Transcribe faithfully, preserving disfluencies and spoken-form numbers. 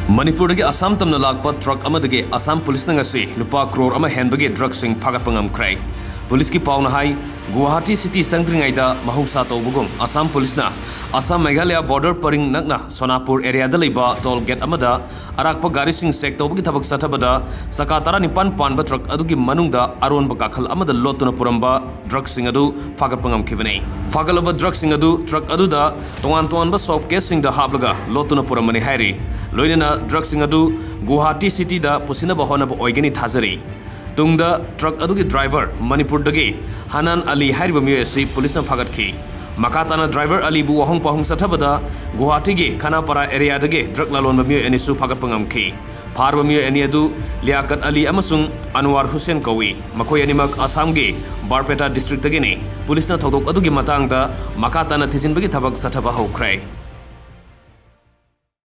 ꯃꯅꯤꯄꯨꯔꯗꯒꯤ ꯑꯁꯥꯝ ꯇꯝꯅ ꯂꯥꯛꯄ ꯇ꯭ꯔꯛ ꯑꯃꯗꯒꯤ ꯑꯁꯥꯝ ꯄꯨꯂꯤꯁꯅ ꯉꯁꯤ ꯂꯨꯄꯥ ꯀ꯭ꯔꯣꯔ ꯑꯃ ꯍꯦꯟꯕꯒꯤ ꯗ꯭ꯔꯒꯁꯤꯡ ꯐꯥꯒꯠꯄ ꯉꯝꯈ꯭ꯔꯦ꯫ ꯄꯨꯂꯤꯁꯀꯤ ꯄꯥꯎꯅ ꯍꯥꯏ, ꯒꯨꯋꯥꯍꯥꯇꯤ ꯁꯤꯇꯤ ꯆꯪꯗ꯭ꯔꯤꯉꯩꯗ ꯃꯍꯧꯁꯥ ꯇꯧꯕꯒꯨꯝ ꯑꯁꯥꯝ ꯄꯨꯂꯤꯁꯅ ꯑꯁꯥꯝ ꯃꯦꯘꯥꯂꯌꯥ ꯕꯣꯔꯗꯔ ꯄꯔꯤꯡ ꯅꯛꯅ ꯁꯣꯅꯥꯄꯨꯔ ꯑꯦꯔꯤꯌꯥꯗ ꯂꯩꯕ ꯇꯣꯜ ꯒꯦꯠ ꯑꯃꯗ ꯑꯔꯥꯛꯄ ꯒꯥꯔꯤꯁꯤꯡ ꯆꯦꯛ ꯇꯧꯕꯒꯤ ꯊꯕꯛ ꯆꯠꯊꯕꯗ ꯆꯀꯥ ꯇꯔꯥꯅꯤꯄꯥꯟ ꯄꯥꯟꯕ ꯇ꯭ꯔꯛ ꯑꯗꯨꯒꯤ ꯃꯅꯨꯡꯗ ꯑꯔꯣꯟꯕ ꯀꯥꯈꯜ ꯑꯃꯗ ꯂꯣꯠꯇꯨꯅ ꯄꯨꯔꯝꯕ ꯗ꯭ꯔꯒꯁꯤꯡ ꯑꯗꯨ ꯐꯥꯒꯠꯄ ꯉꯝꯈꯤꯕꯅꯤ꯫ ꯐꯥꯒꯠꯂꯕ ꯗ꯭ꯔꯒꯁꯤꯡ ꯑꯗꯨ ꯇ꯭ꯔꯛ ꯑꯗꯨꯗ ꯇꯣꯉꯥꯟ ꯇꯣꯉꯥꯟꯕ ꯁꯣꯞ ꯀꯦꯁꯁꯤꯡꯗ ꯍꯥꯞꯂꯒ ꯂꯣꯠꯇꯨꯅ ꯄꯨꯔꯝꯕꯅꯤ ꯍꯥꯏꯔꯤ꯫ ꯂꯣꯏꯅꯅ ꯗ꯭ꯔꯒꯁꯤꯡ ꯑꯗꯨ ꯒꯨꯋꯥꯍꯥꯇꯤ ꯁꯤꯇꯤꯗ ꯄꯨꯁꯤꯟꯅꯕ ꯍꯣꯠꯅꯕ ꯑꯣꯏꯒꯅꯤ ꯊꯥꯖꯔꯤ꯫ ꯇꯨꯡꯗ ꯇ꯭ꯔꯛ ꯑꯗꯨꯒꯤ ꯗ꯭ꯔꯥꯏꯚꯔ ꯃꯅꯤꯄꯨꯔꯗꯒꯤ ꯍꯅꯥꯟ ꯑꯂꯤ ꯍꯥꯏꯔꯤꯕ ꯃꯤꯑꯣꯏ ꯑꯁꯤ ꯄꯨꯂꯤꯁꯅ ꯐꯥꯒꯠꯈꯤ꯫ ꯃꯈꯥ ꯇꯥꯅ ꯗ꯭ꯔꯥꯏꯚꯔ ꯑꯂꯤꯕꯨ ꯋꯥꯍꯪ ꯄꯥꯎꯍꯪ ꯆꯠꯊꯕꯗ ꯒꯨꯋꯥꯍꯥꯇꯤꯒꯤ ꯈꯅꯥꯄꯥꯔꯥ ꯑꯦꯔꯤꯌꯥꯗꯒꯤ ꯗ꯭ꯔꯒ ꯂꯂꯣꯟꯕ ꯃꯤꯑꯣꯏ ꯑꯅꯤꯁꯨ ꯐꯥꯒꯠꯄ ꯉꯝꯈꯤ꯫ ꯐꯥꯔꯕ ꯃꯤꯑꯣꯏ ꯑꯅꯤ ꯑꯗꯨ ꯂꯤꯌꯥꯀꯠ ꯑꯂꯤ ꯑꯃꯁꯨꯡ ꯑꯟꯋꯥꯔ ꯍꯨꯁꯦꯟ ꯀꯧꯏ꯫ ꯃꯈꯣꯏ ꯑꯅꯤꯃꯛ ꯑꯁꯥꯝꯒꯤ ꯕꯥꯔꯄꯦꯇꯥ ꯗꯤꯁꯇ꯭ꯔꯤꯛꯇꯒꯤꯅꯤ꯫ ꯄꯨꯂꯤꯁꯅ ꯊꯧꯗꯣꯛ ꯑꯗꯨꯒꯤ ꯃꯇꯥꯡꯗ ꯃꯈꯥ ꯇꯥꯅ ꯊꯤꯖꯤꯟꯕꯒꯤ ꯊꯕꯛ ꯆꯠꯊꯕ ꯍꯧꯈ꯭ꯔꯦ꯫